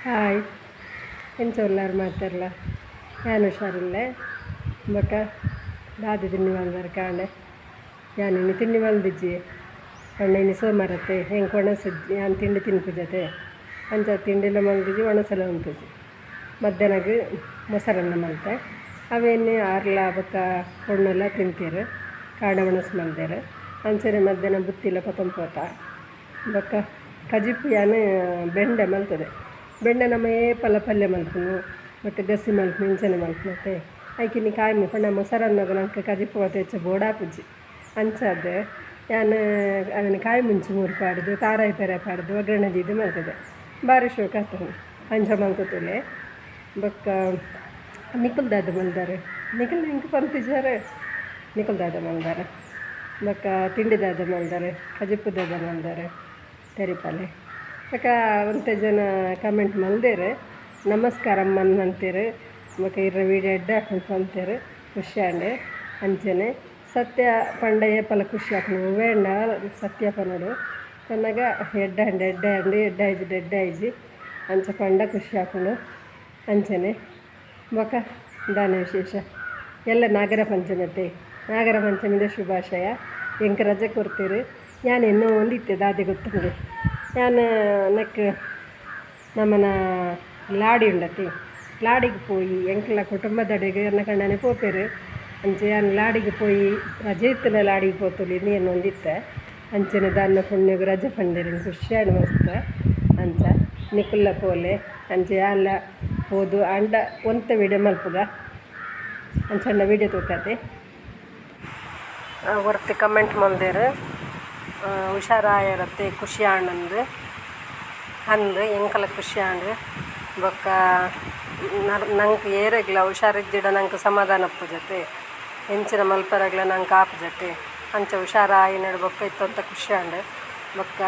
Hi ಎಂಚ ಉಲ್ಲಾರ್ ಮಾತೆರ್ಲ ಯಾನ್ ಹುಷಾರುಲ್ಲೆ ಬೊಕ ದಾದ ತಿಂಡಿ ಮಲ್ದರ್ ಕಾಂಡೆ ಯಾನ್ ಇನಿ ತಿಂಡಿ ಮಲ್ದಿಜ್ಜಿ ಪಂಡ ಇನಿ ಸೋಮಾರತೆ ಎಂಕ್ ಒಣಸಿಜ್ಜಿ ಯಾನ್ ತಿಂಡಿ ತಿನ್ಪುಜತೆ ಅಂಚ ತಿಂಡಿಲ ಮಲ್ದಿಜ್ಜಿ ಒಣಸಲ ಮಲ್ತಿಜ್ಜಿ ಮಧ್ಯಾಹ್ನಗ್ ಮೊಸರನ್ನ ಮಲ್ತೆ ಅವೇನೆ ಆರ್ಲ ಬೊಕ ಪೊಣ್ಣುಲ ತಿಂತೆರ್ ಕಾಂಡೆ ಒಣಸು ಮಲ್ದೆರ್ ಅಂಚನೆ ಮಧ್ಯಾಹ್ನ ಬುತ್ತಿಲ ಪತೊಂದು ಪೋತ ಬೊಕ ಕಜಿಪು ಯಾನ್ ಬೆಂಡೆ ಮಲ್ತದೆ ಬೆಂಡೆ ನಮ್ಮ ಏಪಲ ಪಲ್ಯ ಮಲ್ಪುನು ಬೊಕ ಗಸಿ ಮಲ್ಪುನು ಇಂಚನೆ ಮಲ್ಪುನತೆ ಐಕಿನಿ ಕಾಯಿ ಪಂಡ ಮೊಸರನ್ನಗ ನಂಕ್ ಕಜಿಪು ಮಾತ ಹೆಚ್ಚ ಬೋಡಾಪುಜಿ ಅಂಚಾದ್ ಯಾನ್ ಅವೆನ್ ಕಾಯಿ ಮುಂಚಿ ಮೂರು ಪಾಡ್ದು ತಾರಾಯಿ ಪೆರೆ ಪಾಡ್ದು ಒಗ್ಗರಣೆ ದೀದ್ ಮಲ್ತದೆ ಬಾರಿ ಶೋಕು ಆತುಂಡು ಅಂಚ ಮಲ್ತುತುಲೆ ಬೊಕ್ಕ ನಿಕುಲು ದಾದ ಮಲ್ದರ್ ನಿಕುಲು ಎಂಕ್ ಪನ್ತಿಜಾರ್ ನಿಕುಲು ದಾದ ಮಲ್ದರ್ ಬೊಕ್ಕ ತಿಂಡಿ ದಾದ ಮಲ್ದರ್ ಕಜಿಪು ದಾದ ಮಲ್ದರ್ ತೆರಿಪಾಲೆ ಬೊಕ ಒಂತೆ ಜನ ಕಮೆಂಟ್ ಮಲ್ದೆರ್ ನಮಸ್ಕಾರ ಅಮ್ಮನ್ ಪಂತೆರ್ ಬೊಕ ಇರ್ನ ವೀಡಿಯೋ ಎಡ್ಡೆ ಆಪುಂಡು ಪಂತೆರ್ ಖುಷಿ ಆಂಡ್ ಅಂಚನೆ ಸತ್ಯ ಪಂಡ ಏಪಲ ಖುಷಿ ಆಪುಂಡು ಒವ್ವೇ ಆಂಡ ಸತ್ಯ ಪನೊಡು ಪನ್ನಗ ಎಡ್ಡೆ ಆಂಡ್ ಎಡ್ಡೆ ಆಂಡ್ ಎಡ್ಡೆ ಆಯಿಜಿ ಎಡ್ಡೆ ಆಯಿಜಿ ಅಂಚ ಪಂಡ ಖುಷಿ ಆಪುಂಡು ಅಂಚನೆ ಬೊಕ ದಾನೆ ವಿಶೇಷ ಎಲ್ಲ ನಾಗರ ಪಂಚಮಿ ನಾಗರ ಪಂಚಮಿದ ಶುಭಾಶಯ ಎಂಕ್ ರಜೆ ಕೊರ್ತೆರ್ ಯಾನ್ ಎನ್ನೋ ಒಂದಿತ್ತೆ ದಾದೆ ಗೊತ್ತುಂಡು ಯಾನ್ ನೆಕ್ ನಮನ ಲಾಡಿ ಉಂಡತಿ ಲಾಡಿಗ್ ಪೋಯಿ ಎಂಕ್ಲ ಕುಟುಂಬದಡೆಗ್ ಎನ್ನ ಕಂಡನೆ ಪೋಪೆರ್ ಅಂಚ ಯಾನ್ ಲಾಡಿಗ್ ಪೋಯಿ ರಜೆ ಇತ್ತುಂಡ ಲಾಡಿಗ್ ಪೋತೊಲಿ ಇಂದ್ ಎನ್ನೊಂದಿತ್ತೆ ಅಂಚನೆ ದಾನ್ನ ಪುಣ್ಯಗ್ ರಜೆ ಪಂಡೆರ್ ಖುಷಿ ಆಂಡ್ ಮಸ್ತ್ ಅಂಚ ನಿಕುಲ್ಲ ಪೋಲೆ ಅಂಚ ಯಾನ್ಲ ಪೋದು ಆಂಡ ಒಂತೆ ವೀಡಿಯೋ ಮಲ್ಪುಗ ಅಂಚಂಡ ವೀಡಿಯೋ ತೂಕತೆ ಒರ್ತಿ ಕಮೆಂಟ್ ಮಲ್ದೆರ್ ಹುಷಾರಾಯರತ್ತೆ ಖುಷಿ ಆಂಡಂದ್ ಅಂದ್ ಎಂಕಲ ಖುಷಿ ಆಂಡ್ ಬೊಕ್ಕ ನಂಕ್ ಏರೆಗ್ಲ ಹುಷಾರಿಜ್ಜಿಡ ನಂಕ್ ಸಮಾಧಾನ ಇಪ್ಪುಜತೆ ಎಂಚಿನ ಮಲ್ಪರೆಗ್ಲ ನಂಕ್ ಆಪುಜತೆ ಅಂಚ ಹುಷಾರಾಯಿನಡ್ ಬೊಕ್ಕ ಇತ್ತೊಂತ ಖುಷಿ ಆಂಡ್ ಬೊಕ್ಕ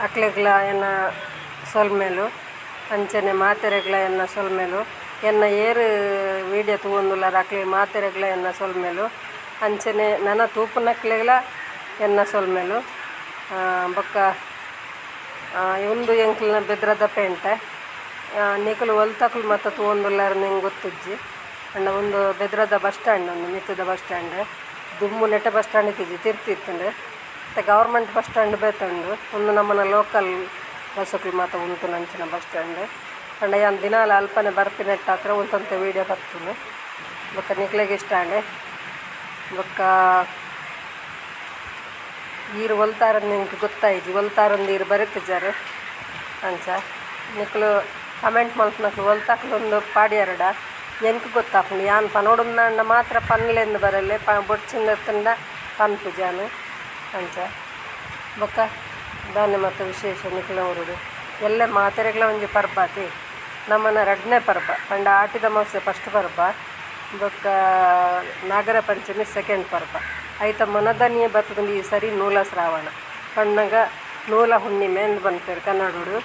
ಅಕ್ಲೆಗ್ಲ ಎನ್ನ ಸೊಲ್ಮೆಲು ಅಂಚನೆ ಮಾತೆರೆಗ್ಲ ಎನ್ನ ಸೊಲ್ಮೆಲು ಎನ್ನ ಏರ್ ವೀಡಿಯೋ ತೂವೊಂದುಲ್ಲೆರ್ ಅಕ್ಲೆಗ್ ಮಾತೆರೆಗ್ಲ ಎನ್ನ ಸೊಲ್ಮೆಲು ಅಂಚನೆ ನನ ತೂಪುನಕ್ಲೆಗ್ಲ ಎನ್ನ ಸೊಲ್ಮೆಲು ಬೊಕ್ಕ ಉಂದು ಎಂಕ್ಲೆನ ಬೆದ್ರದ ಪೇಂಟೆ ನಿಕುಲು ಒಲ್ತಕುಲು ಮಾತ ತೂವೊಂದುಲ್ಲೆರ್ ಎಂಕ್ ಗೊತ್ತಿಜ್ಜಿ ಪಂಡ ಉಂದು ಬೆದ್ರದ ಬಸ್ ಸ್ಟ್ಯಾಂಡ್ ಉಂದು ಮಿತ್ತುದ ಬಸ್ ಸ್ಟ್ಯಾಂಡ್ ದುಂಬು ನೆಟೆ ಬಸ್ ಸ್ಟ್ಯಾಂಡ್ ಇತ್ತಿಜಿ ತಿರ್ತ್ ಇತ್ತುಂಡು ಇತ್ತೆ ಗವರ್ಮೆಂಟ್ ಬಸ್ ಸ್ಟ್ಯಾಂಡ್ ಬೇತೆ ಉಂಡು ಉಂದು ನಮ್ಮನ ಲೋಕಲ್ ಬಸ್ಸುಕುಲು ಮಾತ ಉಂತುನಂಚಿನ ಬಸ್ ಸ್ಟ್ಯಾಂಡ್ ಪಂಡ ಯಾನ್ ದಿನಾಲ ಅಲ್ಪನೆ ಬರ್ಪಿನೆಟ್ಟಾತ್ರ ಉಂತೊಂತೆ ವೀಡಿಯೋ ಪತ್ತುನು ಬೊಕ್ಕ ನಿಕ್ಲೆಗ್ ಇಷ್ಟ ಆಂಡ್ ಬೊಕ್ಕ ಈರ್ ಒಲ್ತಾರಂದ್ ಎಂಕ್ ಗೊತ್ತಾಯಿಜಿ ಒಲ್ತಾರಂದ್ ಈರ್ ಬರೆತಿಜಾರ್ ಅಂಚ ನಿಕುಲು ಕಮೆಂಟ್ ಮಲ್ಪುನಕುಲು ಒಲ್ತಕುಲು ಪಾಡ್ಯೆರಡ ಎಂಕ್ ಗೊತ್ತಾಪುಂಡು ಯಾನ್ ಪನೊಡುಂದಾಂಡ ಮಾತ್ರ ಪನ್ಲೆಂದ್ ಬರಲೆ ಬೊಡ್ಚಿಂದತ್ತುಂಡ ಪನ್ಪುಜಾನ್ ಅಂಚ ಬೊಕ್ಕ ದಾನೆ ಮಾತ ವಿಶೇಷ ನಿಕಲ್ನ ಊರುಡು ಎಲ್ಲೆ ಮಾತೆರೆಗ್ಲ ಒಂಜಿ ಪರ್ಬ ಅತೆ ನಮನ ರಡ್ಡನೆ ಪರ್ಬ ಪಂಡ ಆಟಿದ ಅಮಾವಾಸ್ಯೆ ಫಸ್ಟ್ ಪರ್ಬ ಬೊಕ್ಕ ನಾಗರ ಪಂಚಮಿ ಸೆಕೆಂಡ್ ಪರ್ಬ ಐತ ಮನದನಿಯೇ ಬತ್ತುಂಡು ಈ ಸರಿ ನೂಲ ಶ್ರಾವಣ ಪನ್ನಗ ನೂಲ ಹುಣ್ಣಿಮೆ ಅಂದ್ ಪನ್ಪೆರ್ ಕನ್ನಡೊಡು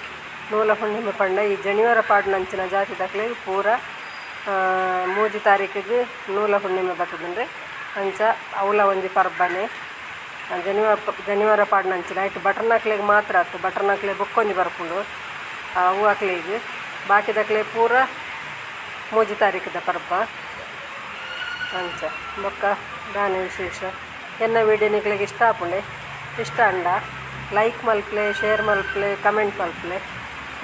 ನೂಲ ಹುಣ್ಣಿಮೆ ಪಂಡ ಈ ಜನಿವಾರ ಪಾಡ್ನಂಚಿನ ಜಾತಿದಕ್ಲೆಗ್ ಪೂರ 3 ತಾರೀಕಿಗ್ ನೂಲ ಹುಣ್ಣಿಮೆ ಬತ್ತುಂಡು ಅಂಚ ಅವ್ಲ ಒಂಜಿ ಪರ್ಬನೆ ಜನಿವಾರ ಪಾಡ್ನಂಚಿನ ಐಟ್ ಬಟರ್ನಕ್ಲೆಗ್ ಮಾತ್ರ ಅತ್ತ್ ಬಟರ್ನಕ್ಲೆಗ್ ಬೊಕ್ಕೊಂಜಿ ಬರ್ಪುಂಡು ಅವು ಅಕ್ಲೆಗ್ ಬಾಕಿದಕ್ಲೆಗ್ ಪೂರ 3 ತಾರೀಕುದ ಪರ್ಬ ಅಂಚ ಬೊಕ್ಕ ದಾನೆ ವಿಶೇಷ ಎನ್ನ ವೀಡಿಯೋ ನಿಕ್ಲೆಗ್ ಇಷ್ಟ ಆಪುಂಡೆ ಇಷ್ಟ ಆಂಡ ಲೈಕ್ ಮಲ್ಪುಲೆ ಶೇರ್ ಮಲ್ಪುಲೆ ಕಮೆಂಟ್ ಮಲ್ಪುಲೆ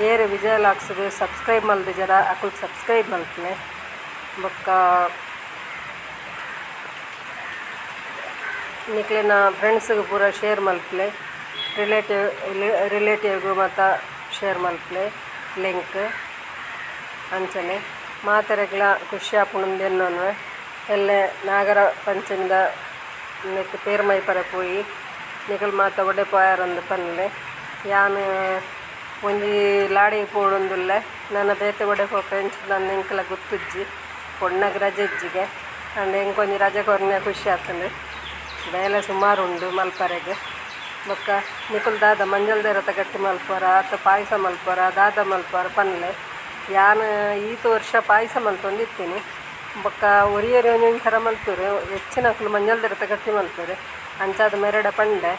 ಏರ್ ವಿಜಯ ಲಾಕ್ಸ್ಗ್ ಸಬ್ಸ್ಕ್ರೈಬ್ ಮಲ್ದಿಜರ ಅಕುಲು ಸಬ್ಸ್ಕ್ರೈಬ್ ಮಲ್ಪುಲೆ ಬೊಕ್ಕ ನಿಕ್ಲೆನ ಫ್ರೆಂಡ್ಸ್ಗ್ ಪೂರ ಶೇರ್ ಮಲ್ಪುಲೆ ರಿಲೇಟಿವ್ಗ್ ಮಾತ ಶೇರ್ ಮಲ್ಪುಲೆ ಲಿಂಕ್ ಅಂಚನೆ ಮಾತೆರೆಗ್ಲ ಖುಷಿ ಆಪುಂಡು ಎನ್ನೊನ್ವೆ ಎಲ್ಲೆ ನಾಗರ ಪಂಚಮಿದ ನೆಕ್ ಪೇರ್ ಮೈಪರೆ ಪೋಯಿ ನಿಕುಲು ಮಾತ ಒಡೆ ಪೋಯರಂದ್ ಪನ್ಲೆ ಯಾನ್ ಒಂಜಿ ಲಾಡಿಗ್ ಪೋವೊಂದುಲ್ಲೆ ನನ ಬೇತೆ ಒಡೆ ಪೋಪೆ ಎಂಚಿನ ಎಂಕ್ಲ ಗೊತ್ತುಜ್ಜಿ ಪೊಣ್ಣಗ್ ರಜೆ ಇಜ್ಜಿಗೆ ಆಂಡ ಎಂಕ್ ಒಂಜಿ ರಜೆ ಕೊರ್ನೆ ಖುಷಿ ಆತುಂಡು ಬೇಲೆ ಸುಮಾರು ಉಂಡು ಮಲ್ಪರೆಗ್ ಬೊಕ್ಕ ನಿಕುಲು ದಾದ ಮಂಜಲ್ದ ಗಟ್ಟಿ ಮಲ್ಪುವರ ಅತ್ತ ಪಾಯಸ ಮಲ್ಪುವರ ದಾದ ಮಲ್ಪುವರ ಪನ್ಲೆ ಯಾನ್ ಈತ್ ವರ್ಷ ಪಾಯಸ ಮಲ್ತೊಂದಿತ್ತೀನಿ ಬೊಕ್ಕ ಒರಿಯೊರಿ ಒಂಜೊಂಜಿ ಥರ ಮಲ್ಪುವೆರ್ ಹೆಚ್ಚಿನಕುಲು ಮಂಜಲ್ದ ಗಟ್ಟಿ ಮಲ್ಪುವೆರ್ ಅಂಚಾದ್ ಮೆರಡ ಪಂಡೆ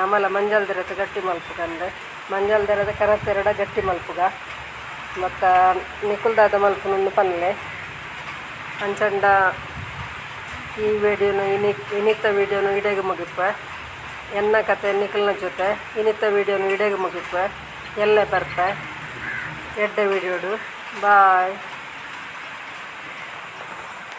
ನಮಲ ಮಂಜಲ್ದ ಗಟ್ಟಿ ಮಲ್ಪುಗಂದ್ ಮಂಜಲ್ ಕನತ್ತೆರ್ಡ ಗಟ್ಟಿ ಮಲ್ಪುಗ. ಬೊಕ್ಕ ನಿಕುಲು ದಾದ ಮಲ್ಪುನು ಪನ್ಲೆ. ಅಂಚಂಡ ಈ ವಿಡಿಯೋನು ಇನಿ ಇನಿತ ವಿಡಿಯೋನು ಇಡೆಗ್ ಮುಗಿಪೆ. ಎನ್ನ ಕತೆ ನಿಕಲ್ನ ಜೊತೆ ಇನಿತ ವಿಡಿಯೋನು ಇಡೆಗ್ ಮುಗಿಪೆ. ಎಲ್ಲೆ ಬರ್ಪೆ ಎಡ್ಡೆ ವಿಡಿಯೋಡು. ಬಾಯ್.